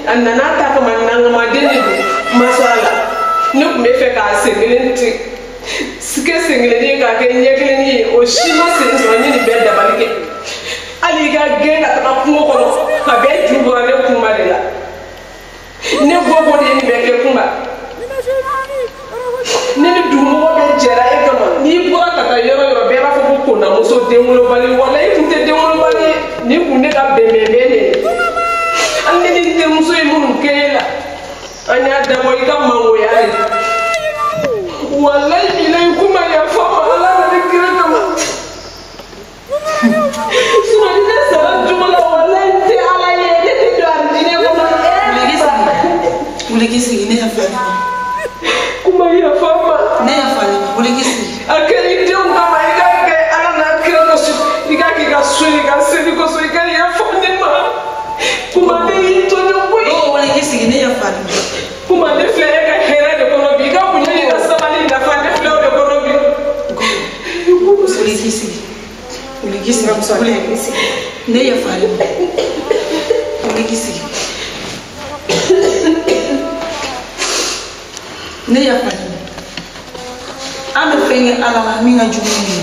A nana ta kama nangama den de don ma sɔn a la ne tun bɛ fɛ k'a sen kelen tigɛ kɛ sen kelen ye k'a kɛ ɲɛ kelen ye o si ma sen sɔrɔ n ye nin bɛɛ dabali kɛ hali i ka gɛn ka taga kungo kɔnɔ ka bɛɛ ju bɔra ne kunba de la ne bɔ de ye nin bɛɛ kɛ kunba ne ni dugumɔgɔ bɛɛ jɛra e kama n'i bɔra ka taa yɔrɔ yɔrɔ bɛɛ b'a fɔ ko konnamuso denwolobali wala i tun tɛ denwolobali ye nin kun ne ka bɛnbɛnbɛn de ye hali ne ni n terimuso ye minnu kɛ e la an y'a dabɔ i ka mangoya de walayi bilayi kuma yafa ma ala na ne kira kama sinɔn ni ne sara cogo la walayi n tɛ ala ye ne tɛ don arijinɛ kɔnɔ. Wuli k'i sigi ne yafa ma. Kuma yafa ma. Ne yafa ma wuli k'i sigi. A kɛ i denw kama i k'a kɛ ala n'a kira kosɔn i k'a k'i ka so i ka seli kosɔn i ka yafa ne ma. Kuma ne y'i tɔɲɔ koyi. O wuli k'i sigi ne yafa ma. Kuma ne filɛ e ka hɛrɛ de kɔnɔ bi i ka bonya n'i ka sabali nafa ne filɛ o de kɔnɔ bi. Wuli k'i sigi. Wuli k'i sigi. Wuli ne yafa ma. Wuli k'i sigi. Ne yafa ma. An bɛ fɛn kɛ ala la min ka jugu ni ye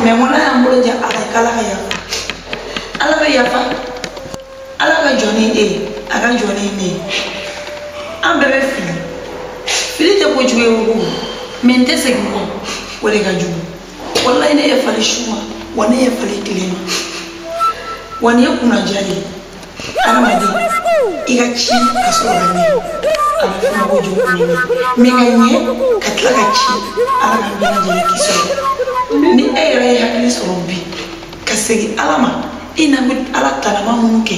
mɛ n ko n'a y'an bolo ja ala ye k'ala ka yafa ala bɛ yafa ala ka jɔn ni e ye a ka jɔn ni ne ye an bɛɛ bɛ fili fili tɛ kojugu ye o mɛ n tɛ segin kɔ o de ka jugu walayi ne yafali su ma wa ne yafali tile ma wa nin ye kunnaja de ye adamaden i ka ci ka sɔrɔ ka ɲɛ a bɛ fɔ ma ko jugu ɲɛ mɛ ka ɲɛ ka tila ka ci ala ka bɛɛ lajɛlen k'i sɔrɔ ni e yɛrɛ ye hakili sɔrɔ bi ka segin ala ma i n'a bɛ ala tanama minnu kɛ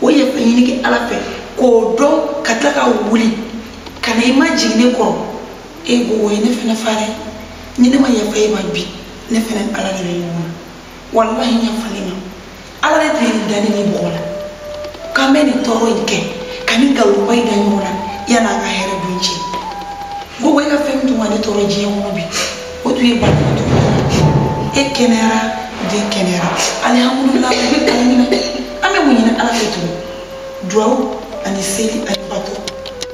o yafa ɲini kɛ ala fɛ k'o dɔn ka tila ka wuli ka na i ma jigin ne kɔrɔ e ko o ye ne fɛnɛ fa dɛ ni ne ma yafa e ma bi ne fɛnɛ ala de bɛ ɲɔgɔn na walahi n yafalen ma ala de tun ye nin da ne ni bɔgɔ la k'an bɛ nin tɔɔrɔ in kɛ ka nin nkalonba in da ɲɔgɔn na yan'an ka hɛrɛ dun cɛ gogo e ka fɛn min tun ka ne tɔɔrɔ diɲɛ kɔnɔ bi o tun ye banabaatɔ ye e kɛnɛyara den kɛnɛyara alihamudulilayi u bɛ kalan min na an bɛ mun ɲini ala fɛ tugun duwawu ani seli ani bato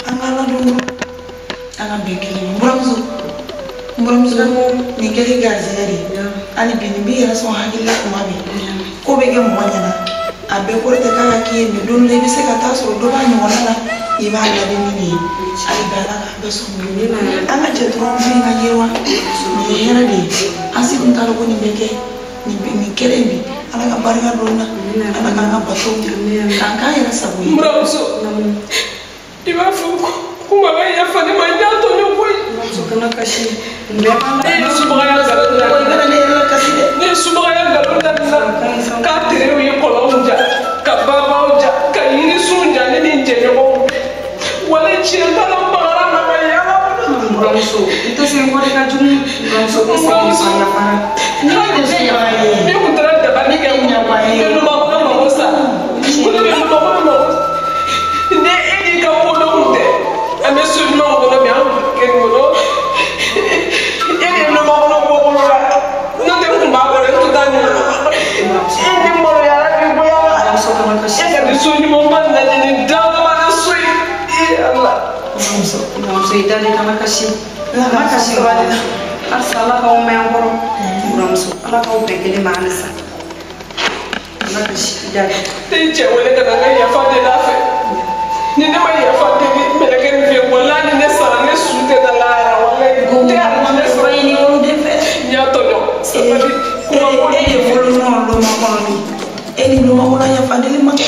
an ka ala dɔn dɔrɔn an ka bɛn kelen ma n buramuso nin kɛlen garizɛgɛ de ye hali bi nin b'i yɛrɛ sɔn hakili la kuma bɛɛ ko bɛ kɛ mɔgɔ ɲɛna a bɛɛ kɔrɔ tɛ k'a ka k'i ye mɛ don dɔ la i bɛ se ka taa sɔrɔ dɔ b'a ɲɔgɔnna la i b'a ladi ni nin ye hali bi ala k'an bɛɛ sɔn an ka jɛ dɔrɔn fɛn ka yiriwa nin ye hɛrɛ de ye an si tun t'a dɔn ko nin bɛ kɛ nin kɛlen bi ala ka barika don n na ala k'an ka bato k'an k'an yɛrɛ sago ye. N buramuso i b'a fɔ kuma bɛ yafa ne ma n y'a tɔɲɔ koyi. Kana kasi. Ne ye subagaya nkalon da. I bɛna ne yɛrɛ la kasi dɛ. Ne ye subagaya nkalon da nin na k'a terew ye kɔlɔnw ja ka babaw ja ka yirisunw ja ne ni n jɛɲɔgɔnw wale tiɲɛ t'a la n bagara ma ka yaala. Buramuso i tɛ segin kɔ de ka jugu buramuso tɛ segin kɔ yafara. Ne kun taara dabali kɛ n bɛ numakɔnɔ mago sa ko ne bɛ numakɔnɔ mago ni e n'i ka kodɔnw tɛ an bɛ so ɲumanw kɔnɔ bi an kɛ kɔnɔ e de ye numakɔnɔ bɔ bolo la n'o tɛ n kun b'a kɔrɔ n tun t'a ɲɛ e ni maloyara k'i bonya la e ka nin so ɲumanba lajɛ nin dama ni so ye e ala. Buramuso i dalen kana kasi kana kasi halisa ala k'aw mɛn an kɔrɔ buramuso ala k'aw bɛn kelen ma halisa kana kasi i dalen. Ne ye cɛ wele ka na n ka yafa deli a fɛ ni ne ma yafa deli mɛlɛkɛ nin fɛ walahi ni ne sara ne su tɛ da lahara walahi n tɛ arijinɛ sɔrɔ. Ɲini woloden fɛ. N y'a tɔɲɔ sabali kuma ko e ye wolonɔ loma kɔnɔ de e ni loma kɔnɔ yafa deli man kan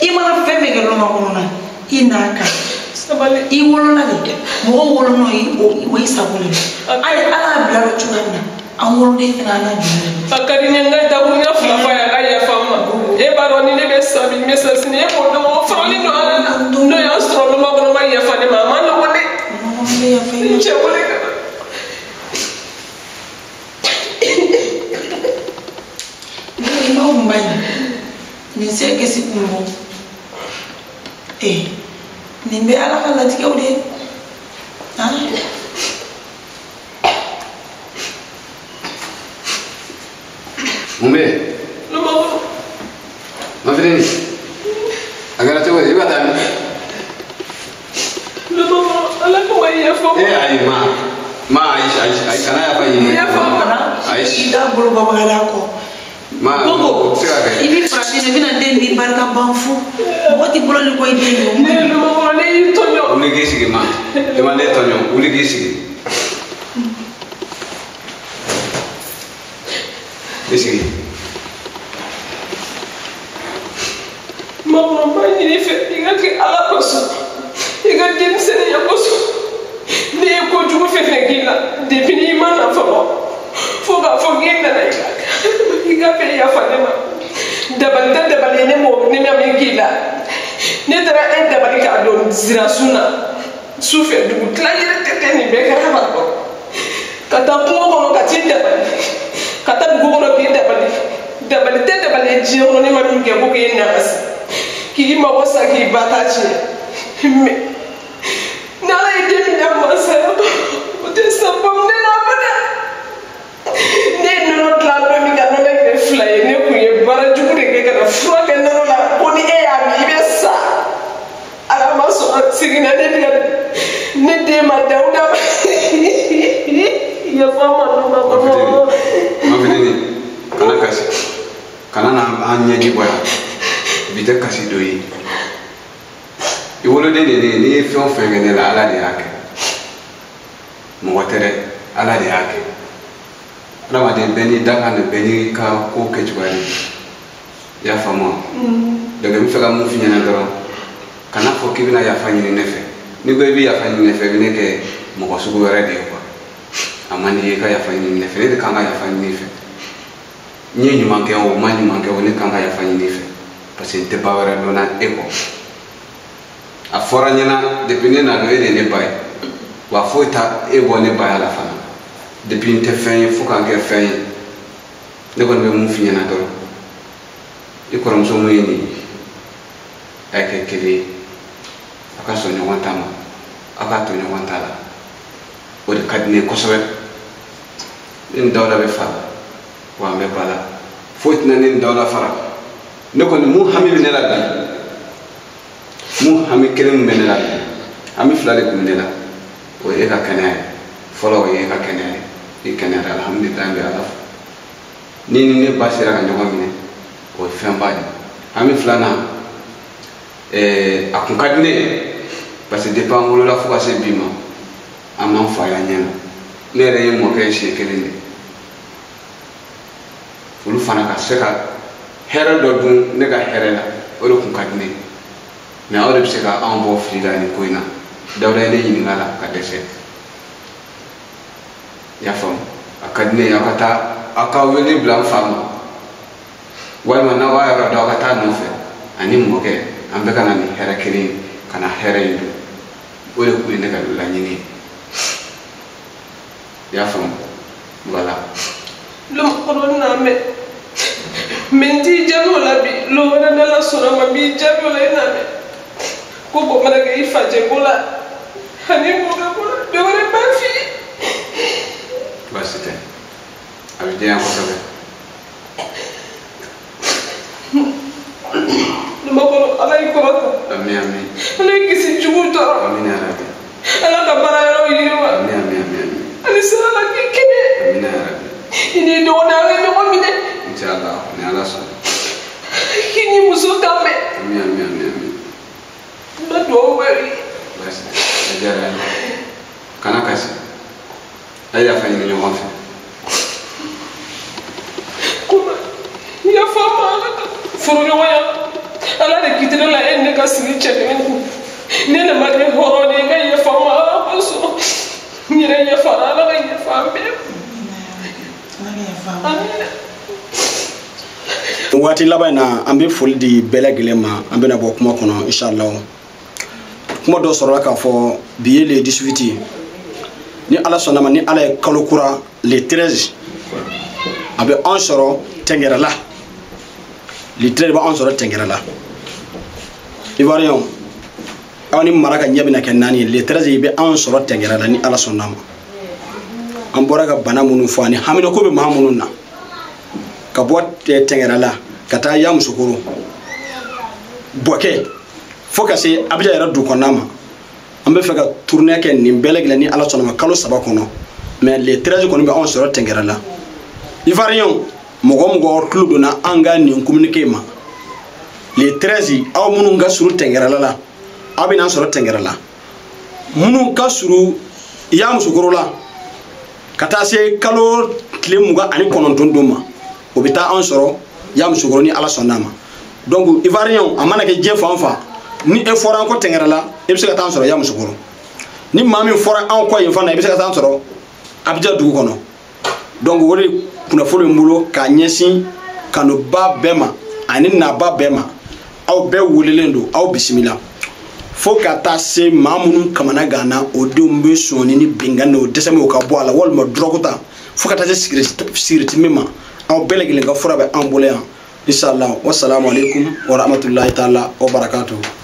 i mana fɛn fɛn kɛ loma kɔnɔ na i n'a kan sabali i wolola de mɔgɔ wolonɔ o y'i sago de hali ala y'a bila dɔ cogoya min na an woloden fana an n'a bila de. A ka di n ye n ka dakuruɲɛ fila fɔ a ye a ka yafa n ma e b'a dɔn ni ne bɛ sa bi n bɛ sa sini e b'o dɔn o faralen don ala la n'o y'a sɔrɔ loma kɔnɔ ma yafa ne ma a ma nɔgɔn dɛ. N cɛ wele ka na. Ne ma kun ba ye nin se kisi kun bɔ nin bɛ ala ka latigɛw de ye han. Mun bɛ yen? Mafilini, a kɛra cogo di? I bɛ ka taa min? Ala kama yafa. E ayi ma. Ma ayi ayi ayi kana yafa ɲini. Yafa n ma. Ayi. I t'a bolo bɔ kɔ. Ma Gogo, o tɛ se ka kɛ. I b'i farati na, i bɛna den di barika ban fu. Mɔgɔ t'i bolo ni kɔ i den ye o. Ne Lumakɔnɔ ne y'i tɔɲɔ. Wuli k'i sigi ma. I ma ne tɔɲɔ, wuli k'i sigi. I sigi. Makɔnɔ n b'a ɲini i fɛ i ka kɛ Ala kosɔn, i ka denmisɛnninya kosɔn. Ne ye kojugu fɛn fɛn k'i la depuis n'i ma na fɔlɔ fo k'a fɔ k'i nana i ka fɛ yafa ne ma. Dabali tɛ dabali ye ne m'o ne ma min k'i la. Ne taara e dabali k'a don zirasun na su fɛ dugu tila yɛrɛ tɛ tɛ nin bɛɛ kɛra ka bɔ ka taa kungo kɔnɔ ka t'i dabali ka taa dugu kɔnɔ k'i dabali dabali tɛ dabali ye diɲɛ kɔnɔ ne ma min kɛ ko k'e nagasi k'i mago sa k'i ba ta tiɲɛ mɛ n'Ala ye den min da mansa o tɛ sa bɔ ne la abada. Ne ye nɔnɔ dilan don min ka nɔnɔ kɛ fila ye ne kun ye baara jugu de kɛ ka na fura kɛ nɔnɔ la ko ni e y'a min i bɛ sa. Ala ma sɔn a seginna ne bɛ ka ne den ma Dawuda yafa n ma Lumakɔnɔ. Ma fitini, kana kasi. Kana na an ɲɛji bɔ yan. Bi tɛ kasi dɔ ye. I woloden de ne ye, n'i ye fɛn o fɛn kɛ ne la, Ala de y'a kɛ. Mɔgɔ tɛ dɛ, Ala de y'a kɛ. Adamaden bɛɛ n'i dakan de, bɛɛ n'i ka ko kɛcogoya de don. I y'a faamu wa? Donc n bɛ fɛ ka mun f'i ɲɛna dɔrɔn, kana fɔ k'i bɛna yafa ɲini ne fɛ. N'i ko i bɛ yafa ɲini ne fɛ, i bɛ ne kɛ mɔgɔ sugu wɛrɛ de ye quoi. A man di i ye i ka yafa ɲini ne fɛ, ne de kan ka yafa ɲini i fɛ. N ye ɲuman kɛ o, n ma ɲuman kɛ o, ne kan ka yafa ɲini i fɛ. Parce que n tɛ ba wɛrɛ dɔn na e kɔ. A fɔra n ɲɛna depuis ne nana e de ye ne ba ye. Wa foyi t'a e bɔ ne baya la fana. Depuis n tɛ fɛn ye fo k'an kɛ fɛn ye. Ne kɔni bɛ mun f'i ɲɛna dɔrɔn, i kɔrɔmuso mun ye nin ye, a ye kɛ kelen ye. A ka sɔn ɲɔgɔn ta ma, a k'a to ɲɔgɔn ta la. O de ka di ne ye kosɛbɛ. Ne ni Dawuda bɛ fa la, wa an bɛ ba la. Foyi tɛna ne ni Dawuda fara. Ne kɔni mun hami bɛ ne la bi, mun hami kelen min bɛ ne la bi, hami fila de tun bɛ ne la. O ye e ka kɛnɛya ye. Fɔlɔ o ye e ka kɛnɛya ye. I kɛnɛyara alhamdulilayi n bɛ Ala fo. Ni ni ne ba sera ka ɲɔgɔn minɛ, o ye fɛnba de ye. Hami filanan, a kun ka di ne ye parce que depuis an wolola fo ka se bi ma, an m'an fa y'an ɲɛ na. Ne yɛrɛ ye mɔkɛ ye siɲɛ kelen de. Olu fana ka se ka hɛrɛ dɔ dun ne ka hɛrɛ la, o de kun ka di ne ye. Mais aw de bɛ se ka anw bɔ fili la nin ko in na. Dawuda ye ne ɲininka la ka dɛsɛ. I y'a faamu? A ka di ne ye aw ka taa aw ka wele bila n fa ma. Walima n'aw b'a yɔrɔ dɔn aw ka taa nɔfɛ ani mɔkɛ an bɛɛ ka na nin hɛrɛ kelen ye ka na hɛrɛ in dun. O de kun ye ne ka laɲini ye. I y'a faamu? Voilà. Lumakɔnɔ na mɛn mɛ n t'i jaabi o la bi lon wɛrɛ n'Ala sɔnna ma n b'i jaabi o la i na mɛn ko ko mana kɛ i facɛ ko la ani mɔkɛ ko la dɔ wɛrɛ b'a f'i ye. Baasi tɛ. A bɛ diya n kosɛbɛ. Lumakɔnɔ Ala y'i kɔrɔta. Ami ami. Ala y'i kisi jugu tɔɔrɔ. Amina yarabi. Ala ka baara yɔrɔ yiriwa. Ami ami ami ami. Halisa Ala k'i kɛnɛ. Amina yarabi. I n'i dɔgɔnin Ala ye ɲɔgɔn minɛ. Inshallah ni Ala sɔnna. K'i ni muso kan mɛn. Ami ami ami ami. N bɛ dugawu kɛ i ye. Baasi tɛ. A diyara n ye. Kana kasi. A ye yafa ɲini ɲɔgɔn fɛ. Kuma yafa n ma Ala ka furuɲɔgɔnya Ala de kitiri la e ni ne ka sigi cɛ kelen kun. Ne de ma kɛ hɔrɔn ye i ka yafa n ma Ala kosɔn. N yɛrɛ yafara Ala ka yafa an bɛɛ ma. Amina. Waati laban in na an bɛ foli di bɛɛ lajɛlen ma, an bɛna bɔ kuma kɔnɔ inshallah. Kuma dɔ sɔrɔla k'a fɔ bi ye le 18 ye. Ni Ala sɔnna ma, ni Ala ye kalo kura le 13 a bɛ an sɔrɔ Tɛngɛrɛ la. Le 13 bɛ an sɔrɔ Tɛngɛrɛ la. Ivoirien, aw ni mara ka ɲɛ bɛna kɛ naani ye. Le 13 bɛ an sɔrɔ Tɛngɛrɛ la ni Ala sɔnna ma. An bɔra ka bana minnu fɔ ani haminako bɛ maa minnu na ka bɔ Tɛngɛrɛ la ka taa Yamusokoro Bɔkɛ fo ka se Abijan yɛrɛ du kɔnɔna ma. An bɛ fɛ ka tournée kɛ nin bɛɛ lajɛlen ni Ala sɔnna ma kalo 3 kɔnɔ. Mais le 13 kɔni bɛ anw sɔrɔ Tɛnkɛrɛ la. Ivoirien mɔgɔ o mɔgɔ tulo donna an ka nin communiqué ma. Le 13 aw minnu ka surun Tɛnkɛrɛla la, aw bɛ n'an sɔrɔ Tɛnkɛrɛ la. Minnu ka surun Yamusokoro la ka taa se kalo tile 29 don ma, o bɛ taa anw sɔrɔ Yamusokoro ni Ala sɔnna a ma. Donc Ivoirien a mana kɛ diɲɛ fan o fan, ni e fɔra an kɔ Tɛnkɛrɛ la, e bɛ se ka taa an sɔrɔ Yamusokoro. Ni maa min fɔra anw kɔ yen fana, i bɛ se ka taa an sɔrɔ Abidjan dugu kɔnɔ. Donc o de kunnafoni bɛ n bolo k'a ɲɛsin kanuba bɛɛ ma ani naba bɛɛ ma. Aw bɛɛ welelen don, aw bisimila. Fo ka taa se maa minnu kamana ganna, o denw bɛ sɔnni ni binkanni o dɛsɛ m'o ka bɔ a la, walima dɔrɔgu ta, fo ka taa se sigiriti min ma. Aw bɛɛ lajɛlen ka fura bɛ an bolo yan. Inshallah, wassalamu alaikum wa rahmatullahi ta'ala wa barakatuh.